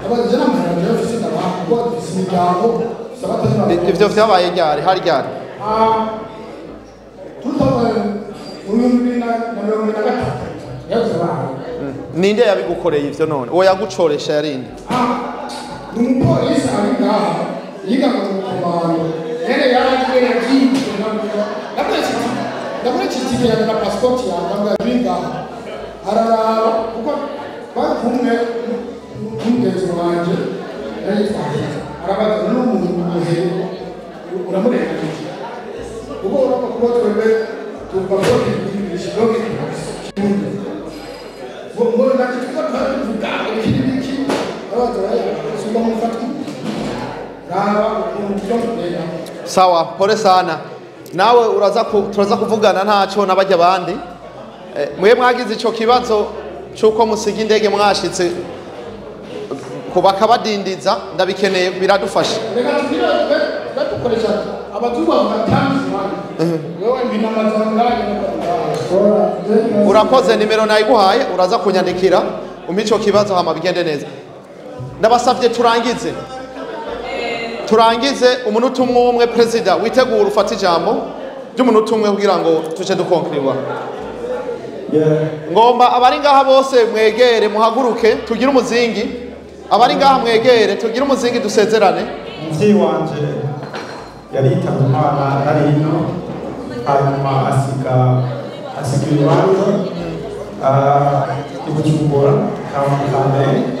abaje n'amahera rero ufite ndabaha kuko dufise imiryango Ivyo vyabaye ryari hari ryari 2023 yazabaye. Ninde yabigukoreye ivyo none? Uwo yagucoresha yarinde? Ni umupolisi ari ngaha yiga mu komando yene yaragiye yagiye Itike yanjye na pasipoti yanjye, ambwira biri ngaha. Araraba kuko bari kumwe n'umugenzi wanjye yari yitwaye, arabaza n'umuntu muhe uramurenganije, kuko urabona kuba twebwe tuvuga ko English Kirundi ngo nacyo tuba tuvuga ikiri biki. Arabaza suba mufata raba ukuntu byo kugenda. Sawa, pole sana. Nawe uraza turaza kuvugana ntaco nabajya abandi. Mwe mwagize ico kibazo cyuko musiga indege mwashitse kubakabadindiza, ndabikeneye biradufasha. Reka tugire dukoresha abazungu batanze wewe ndinamazanganye. Urakoze, nimero nayiguhaye, uraza kunyandikira umpe ico kibazo hama bigende neza. Ndabasavye turangize. Turangize umunota umwe umwe. Perezida, witegura ufate ijambo ry'umunota umwe kugira ngo tuje dukonkiriwa. Ngomba abari ngaha bose mwegere, muhaguruke tugire umuzingi. Abari ngaha mwegere tugire umuzingi dusezerane. Umuvyeyi wanje yaritabye Imana ari hino, hanyuma asiga ibibanza i Bujumbura Kamenge,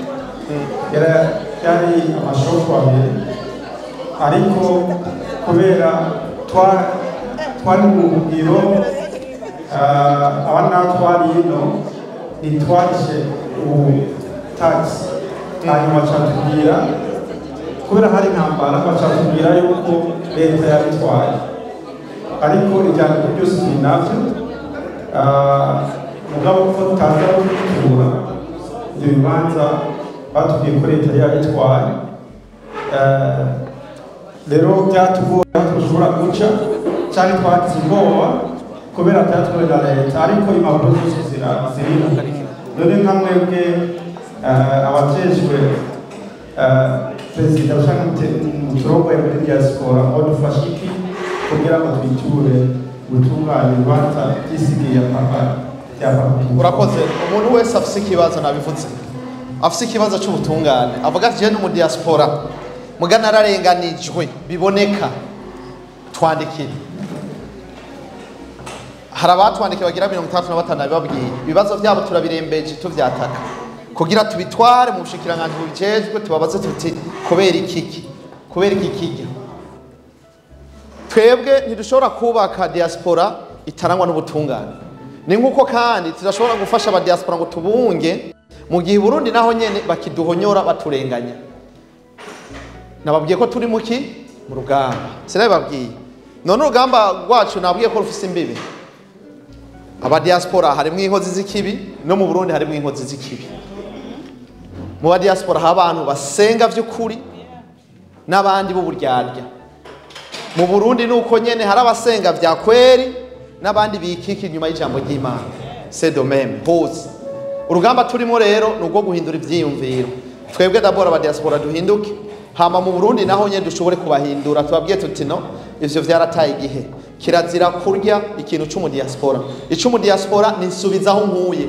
yari amashopu abiri, ariko kubera twari mu buhungiro, abana twari ino ntitwarishe ubu tax, hanyuma bacatubwira kubera hari intambara, bacatubwira yuko leta yabitwaye, ariko ibyandiko byose turi navyo. Mugabo ko tutaza kubitura ibyo bibanza, batubwiye ko leta yabitwaye. Rero byatugoye aho dushobora guca cyangwa twagize ubwoba kubera byatwawe na leta, ariko impapuro zose ziriho. None nka mwebwe abajejwe, perezida cyangwa muturongoye muri diaspora, ngo dufashe iki kugira ngo twiture gutunganya ibibanza byisigiye ya papa bya papa? Urakoze. Umuntu wese afise ikibazo, nabivuze, afise ikibazo c'ubutungane, avuga ati je mu diaspora muga nararenganijwe biboneka, twandikire. Hari abatwandikiye bagira 65, nabibabwiye. Ibibazo byabo turabirembeje, tuvyataka kugira tubitware mu bushikiranganji bubijejwe, tubabaze tuti kubera ikiki, kubera iki kijya. Twebwe ntidushobora kubaka diaspora itarangwa n'ubutungane. Ni nk'uko kandi tudashobora gufasha aba diaspora ngo tubunge mu gihe i Burundi naho nyene bakiduhonyora, baturenganya. Nababwiye ko turi muki mu rugamba, sinabibabwiye? None urugamba rwacu nabwiye ko rufise imbibe. Aba diaspora harimwo inkozi z'ikibi, no mu Burundi harimwo inkozi z'ikibi. Mu ba diaspora hari abantu basenga vy'ukuri n'abandi b'uburyarya. Mu Burundi nuko nyene hari abasenga vya kweri n'abandi bikika inyuma y'ijambo ry'Imana. C'est de même hose. Urugamba turimo rero ni urwo guhindura ivyiyumviro. Twebwe d'abord aba diaspora duhinduke, hama mu Burundi naho nyene dushobore kubahindura, tubabwiye tuti no, ivyo vyarataye igihe. Kirazira kurya ikintu c'umu diaspora. Ic'umu diaspora ni nsubizaho nkuye.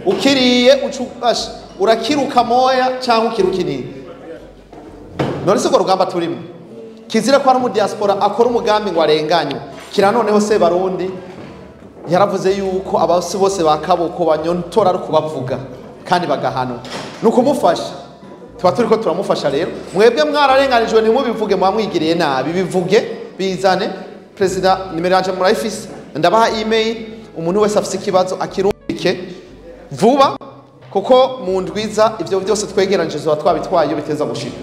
Ukiriye ucubasha urakiruka moya cyangwa ukiruka inini. None se urwo rugamba turimo, kizira ko ari umu diaspora akora umugambi ngo arenganywe. Kira noneho se Barundi yaravuze yuko abasi bose bakaboko banyontora ari kubavuga kandi bagahanwa, ni ukumufasha. Tuba turiko turamufasha. Rero mwebwe mwararenganijwe, ntimubivuge, muba mwigiriye nabi. Bivuge, bizane. Perezida, nimero yanje murayifise, ndabaha email. Umuntu wese afise ikibazo akirungike vuba, kuko mu ndwiza ivyo byose twegeranije tuba twabitwaye iyo biteza gushika.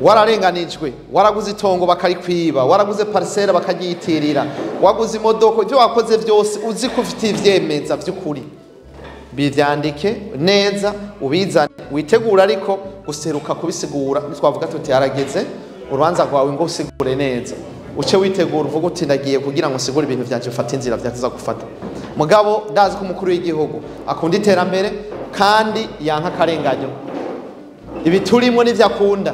Wararenganijwe, waraguze itongo bakarikwiba, waraguze parcelle bakagiyitirira, waguze imodoka, ibyo wakoze byose uzi ko ufite ivyemeza vy'ukuri, bivyandike neza ubizane, witegura ariko guseruka kubisigura. Nitwavuga tuti harageze urubanza rwawe ngo usigure neza, uce witegura uvuga uti ndagiye kugira ngo nsigure ibintu vyanje, ufate inzira vyatuza gufata. Mugabo ndazi ko umukuru w'igihugu akunda iterambere kandi yanka akarenganyo. Ibi turimo n'ivyo akunda,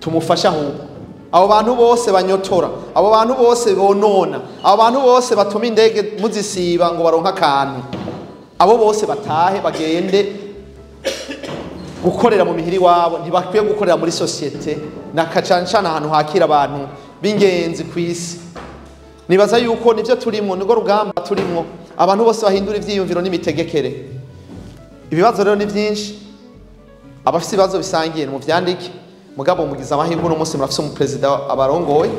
tumufasha. Ahubwo abo bantu bose banyotora, abo bantu bose bonona, abo bantu bose batuma indege muzisiba ngo baronke akantu, abo bose batahe bagende gukorera mu mihiri wabo. Ntibakwiye gukorera muri société na kacancana ahantu hakira abantu b'ingenzi ku isi. Nibaza yuko nivyo turimo, nirwo rugamba turimo, abantu bose bahindura ivyiyumviro n'imitegekere. Ibibazo rero ni byinshi, abafite ibibazo bisangiye mu vyandike. Mugabo mugize amahirwe uno munsi murafise umuperezida abarongoye,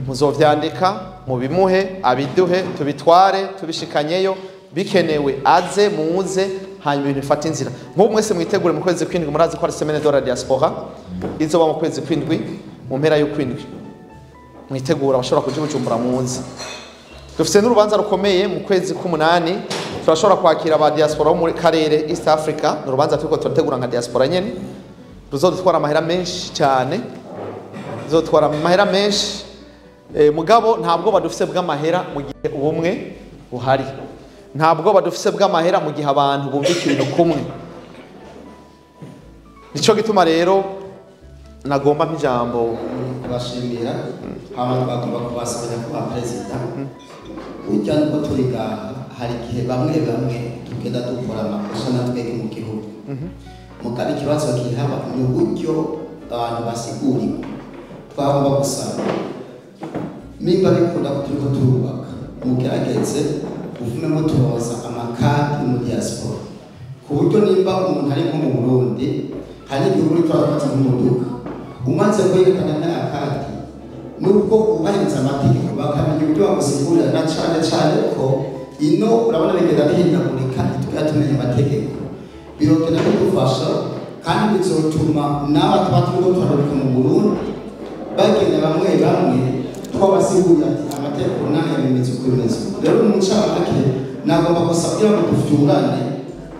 muzovyandika mubimuhe, abiduhe, tubitware, tubishikanyeyo, bikenewe aze muze, hanyuma ibintu bifate inzira. Nk'ubu mwese mwitegure mu kwezi kw'indwi, murazi ko ari semaine de la diaspora izoba mu kwezi kw'indwi, mu mpera y'ukwindwi. Mwitegura abashobora kuja Bujumbura muze. Dufise n'urubanza rukomeye mu kwezi k'umunani, turashobora kwakira aba diaspora bo muri karere East Africa. Ni urubanza turiko turategura nka diaspora nyene, ruzodutwara amahera menshi cyane, ruzodutwara amahera menshi. Mugabo ntabwo badufise bw'amahera mu gihe ubumwe buhari, ntabwo badufise bw'amahera mu gihe abantu bumva ikintu kumwe. Nico gituma rero nagomba nk'ijambo kubashimira, hama twagomba kubasabira kuba perezida. Burya nuko turi ngaha, hari igihe bamwe bamwe tugenda dukora amakosa natwebwe mu gihugu. Mugabo ikibazo kihaba ni uburyo abantu basiguriwe. Twagomba gusaba nimba bikunda ko turiko turubaka, mugerageze uvume mutoza amakadi mu diaspora, ku buryo nimba umuntu ari nko mu Burundi, hari n'igihugu uriko urafata nk'umuduga, umaze kwerekana nta kadi, nubwo wubahiriza amategeko bakamenya uburyo bagusigurira, na cane cane ko ino urabona bigenda bihindagurika, ntitugenda tumenya amategeko. Birogenda bidufasha kandi bizotuma n'aba tuba turiko turaruka mu Burundi bagenda bamwe bamwe twabasigurira ati amategeko n'aya bimeze uko bimeze. Rero mu ncamake nagomba gusa kugira ngo dufyurane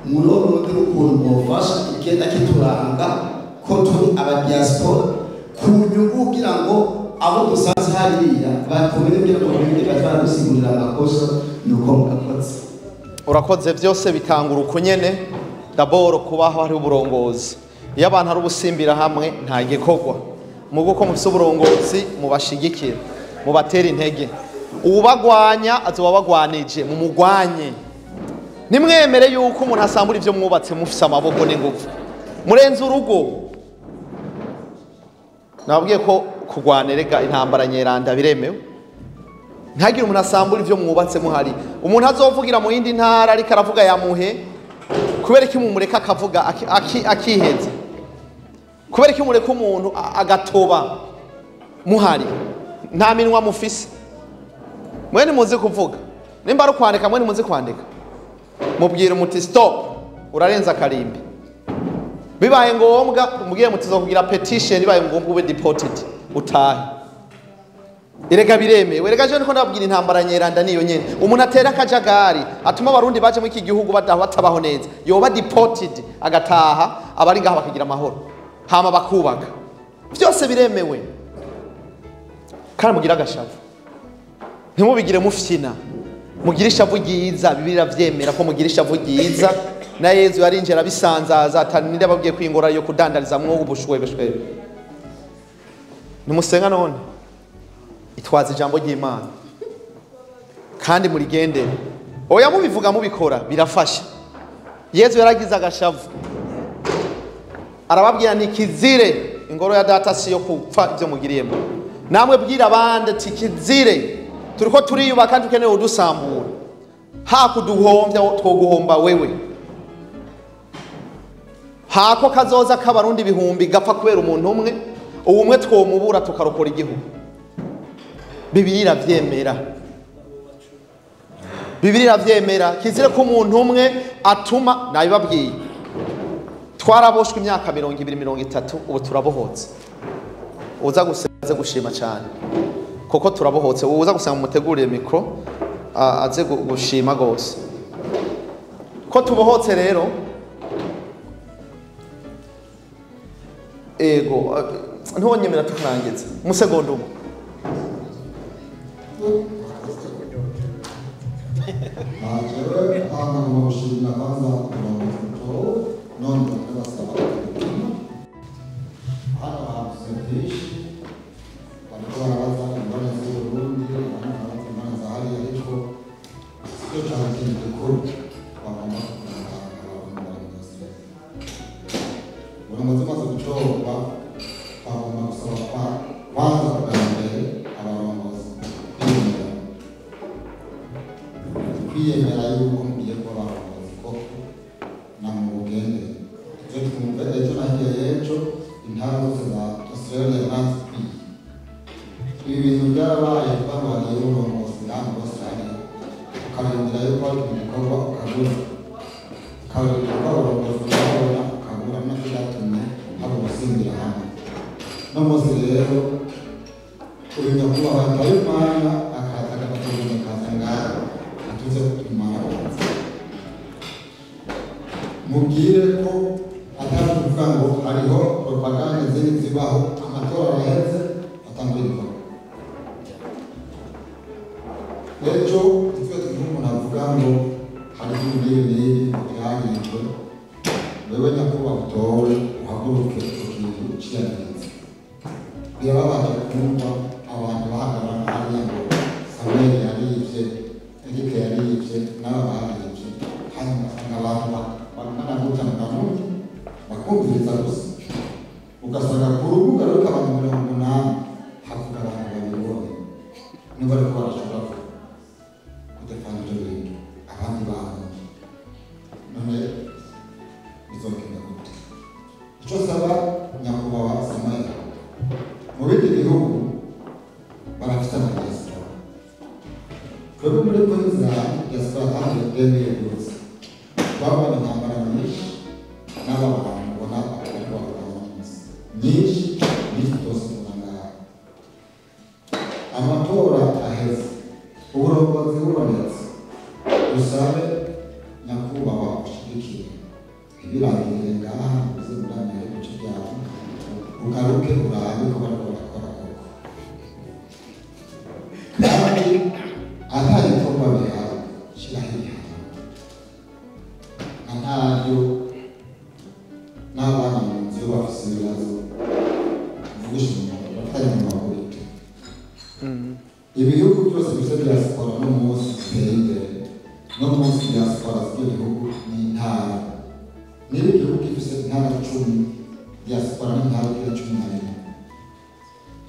muri ubu buryo ukuntu bwofasha igenda kituranga ko turi aba diaspora ku nyungu, kugira ngo abo dusanze hariya bakomere kugira ngo bige bataradusigurira amakosa. Nuko murakoze. Urakoze. Byose bitangura uko nyene. Daboro kubaho hari uburongozi. Iyo abantu ari ubusimbira hamwe nta gikorwa. Mugo ko mufise uburongozi mubashigikira, mubatera intege. Uwubagwanya azoba bagwanije, mumugwanye. Nimwemere yuko umuntu asambura ivyo mwubatse mufise amaboko n'ingufu. Murenze urugo. Nababwiye ko kugwana erega intambara nyeranda biremewe. Ntagire umuntu asambura ivyo mwubatse muhari. Umuntu azovugira mu yindi ntara ariko aravuga yamuhe, kubera iki mumureka akavuga akiheze? Kubera iki mureka umuntu agatoba muhari? Nta minwa mufise. Mwe muzi kuvuga. Nimba ari kwandika mwe muzi kwandika. Mubwira muti stop, urarenza karimbi. Bibaye ngombwa umubwire muti zokugira petition, bibaye ngombwa ube deported utahe. Erega biremewe. Erega je niko ndababwira intambara nyeranda niyo nyene. Umuntu atera akajagari atuma abarundi baje muri iki gihugu batabaho neza, yoba deported agataha, abari ngaho bakagira amahoro, hama bakubaka. Byose biremewe. Kandi mugira agashavu, ntimubigire mufyina, mugira ishavu ryiza. Bibiliya iravyemera ko mugira ishavu ryiza. Na Yezu yarinjira abisanzaza, ataninde ababwiye kwingora yo kudandarizamwo ubushwebeshwe. Nimusenga none itwaza ijambo ry'Imana kandi murigendere. Oya mubivuga mubikora birafasha. Yezu yaragize agashavu arababwira nti kizire ingoro ya data si yo kupfa ivyo mugiriyemo. Namwe bwira abandi ati kizire, turiko turiyubaka kandi ukeneye udusambura, hakuduhombya twoguhomba wewe. Hako kazoza k'abarundi ibihumbi gapfa kubera umuntu umwe, ubumwe twomubura tukarokora igihugu. Bibiliya iravyemera. Bibiliya iravyemera. Kizire ko umuntu umwe atuma, nabibabwiye. Twaraboshwe imyaka 20 30, ubu turabohotse. Uza gusenga gushima cyane kuko turabohotse. Uza gusenga mutegurire micro aze gushima gose ko tubohotse. Rero ego ntonyemera tukurangiza musegonda umwe. Jewe hano gushimira kwanza umurongo none ndabasaba hano habuze byinshi, bariko barabaza ingorane z'Uburundi, abandi barabaza ingorane za hariya, ariko sicyo cyane ikintu gikuru bagomba kugira abantu bari muri Australia. Uburongozi bumaze gutorwa, bagomba gusaba kwanza bwa mbere abarongozi Kwiyemera yuko mugiye kuba abarongozi koko na mu bugende ivyo twumve ejo na hirya y'ejo intara zose za Australia mwazikwiye. Ibi bintu byarabaye kuba ngo hagiye uburongozi ngaha muri Australia, ukarindira yuko hari ikintu gikorwa ukabura, ukarindira ko abarongozi babona ukabura, navyo vyatumye haba ugusimbira hamwe. No munsi rero uyu nyakubahwa yataye umwanya akaza agafata akaza ngaha atuze kutumara. Mubwire ko atari ukuvuga ngo hariho propaganda izindi zibaho, amatora araheze atangura ibikorwa. Ejo ntitube tuvuge umuntu avuga ngo hariho ibi n'ibi n'ibi byahindwe, wewe nyakubahwa utowe uhaguruke ico kintu uciyamirize. Birababaje kumva abantu bahagarara hariya ngo Samuel yarivye, Eric yarivye, n'aba barivye, hanyuma ugasanga abantu bangana gutya mu kanuni bakumviriza gusa, ugasanga ku rubuga ruriko abantu 80 havuga abantu babiri bonyene nibo bariko barashobora kudefana ivyo bintu, abandi bantu none bizogenda gute? Ico nsaba nyakubahwa Samuel, mu bindi bihugu barafite amadiaspora, twebwe muri Queensland diaspora yatangiye 2012, twabonye intambara nyinshi n'aba bantu ubona bariko bararwana nyinshi nyinshi zose ubona ngaha. Amatora aheze, uburongozi bubonetse, dusabe nyakubahwa ushigikire ntibirangirire ngaha, uze muri Amerika uce ibyaha ugaruke urabe ko bariko barakora koko, kandi ata bikorwa bihari shiraho ibihano na ntaryo n'abana mu nzu iyo bafise ibibazo mvugisha umuntu batari mu makuru. Ibihugu byose bifite diaspora no munsi biteye imbere, no munsi diaspora z'ibyo bihugu ni intara. Niba igihugu gifise intara 10, diaspora ni intara igira 11.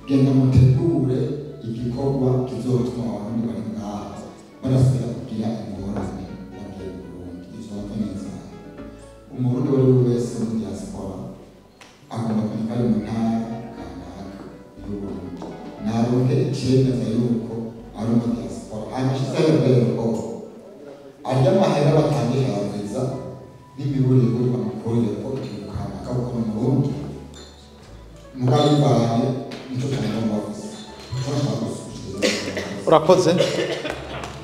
Genda mutegure igikorwa kizotuma abarundi bari ngaha barasubira kugira ingorane bagiye mu Burundi. Ivyo navyo ni inzara. Umurundi uwo ari we wese muri diaspora agomba kumenya ko ari mu ntara kanaka y'Uburundi, naronke icemeza yuko ari muri diaspora, hanyuma ashizeho urwego arya amahera batangisha ya viza n'imiburiburi bamukurire ko ikintu kanaka kuko ni Umurundi, mugabo bivanye nico cyangombwa gusa. Ico nashaka gushikiriza. Urakoze,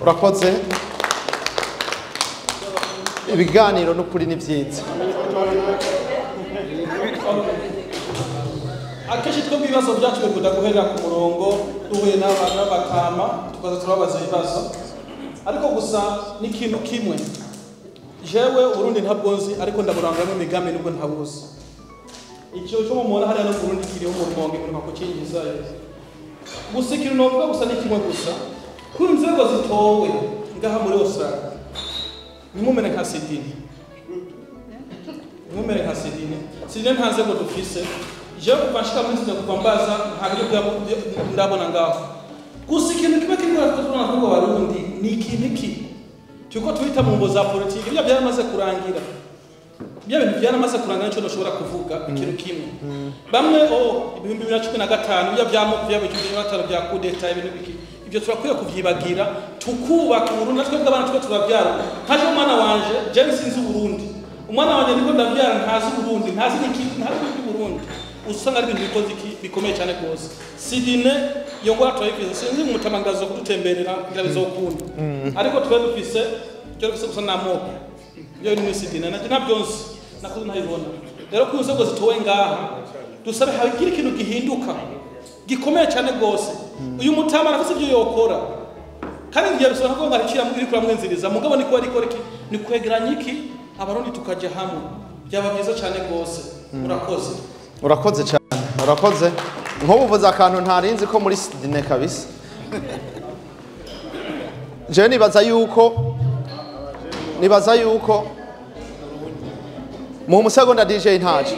urakoze. Ibiganiro n'ukuri ni byiza. Akenshi twebwe ibibazo byacu bikunda guherera ku murongo, duhuye n'abantu b'abatama tukaza turababaza ibibazo, ariko gusa ni ikintu kimwe jewe Uburundi ntabwo nzi, ariko ndaburangamo imigambi nubwo ntabuzi. Icyo cyo mubona hariya no mu Burundi kiriho mu Rumonge mperuka kukinjizayo. Gusa ikintu novuga gusa ni kimwe gusa, ko inzego zitowe ngaha muri Australia ntimumere nka Sydney, ntimumere nka Sydney. Sydney nta nzego dufise. Jewe kuva nshika muri Sydney kuva mbaza nta buryo ndabona ngaho. Gusa ikintu kimwe kiriko kiratuma ngo Barundi ni ikintu iki turiko twita mu mbo za politiki, ibyo byaramaze kurangira, ibyo bintu byaramaze kurangira, nico ndoshobora kuvuga ikintu kimwe. Bamwe 2015 ibyo byamoko bya 2015 bya coup d'etat ibintu biki, ibyo turakwiye kuvyibagira tukubaka Uburundi. Natwe bw'abana twe turavyara, nkaje umwana wanje jewe sinzi Uburundi, umwana wanje niko ndavyara ntazi Uburundi, ntazi niki, ntazi Uburundi, usanga ari ibintu bikoze iki bikomeye cyane rwose. Sydney iyo ngora turayifise, sinzi umutamangazo kudutemberera ngira bizokunda, ariko twe dufise cyo dufise gusa n'amoko iyo ni muri Sydney nanje ntabyo nzi nakuze ntayibona. Rero ku nzego zitowe ngaha dusabe hagira ikintu gihinduka gikomeye cyane rwose. Uyu mutama arafise ibyo yokora, kandi ngiye bisaba ko ngarikira iri kuramwenziriza mugabo niko ariko iki ni kwegeranya iki abarundi tukaja hamwe, byaba byiza cyane rwose. Murakoze. Urakoze cyane, urakoze. Nk'ubu uvuze akantu ntarinzi ko muri Sydney kabisa. Jewe nibaza yuko mu musegonda DJ ntaje.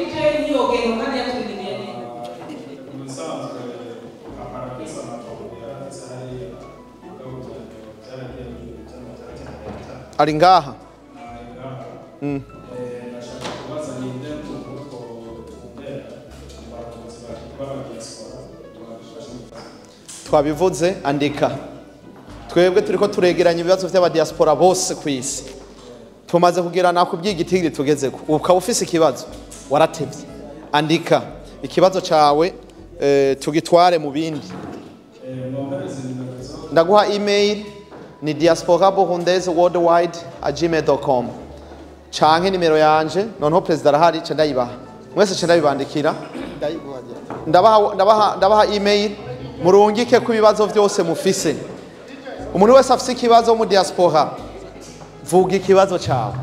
Musanzwe aparafisa amatongo yarafise hariya mugabo byaragiye byaragiye. Ari ngaha. Ndashaka kubaza ninde nk'uko abatunzi b'abadiaspora badufasha. Twabivuze, andika. Twebwe turiko turegeranya ibibazo vy'abadiaspora bose ku isi. Tumaze kugira nakubwiye igitigiri tugezeko. Ukaba ufise ikibazo waratevye, andika ikibazo cawe, tugitware mu bindi. Ndaguha email ni diaspora burundaise worldwide@gmail.com canke nimero yanje. Noneho perezida arahari, ca ndayibaha mwese, ca ndabibandikira. Ndabaha email, murungike ku ibibazo vyose mufise. Umuntu wese afise ikibazo mu diaspora, vuga ikibazo cawe.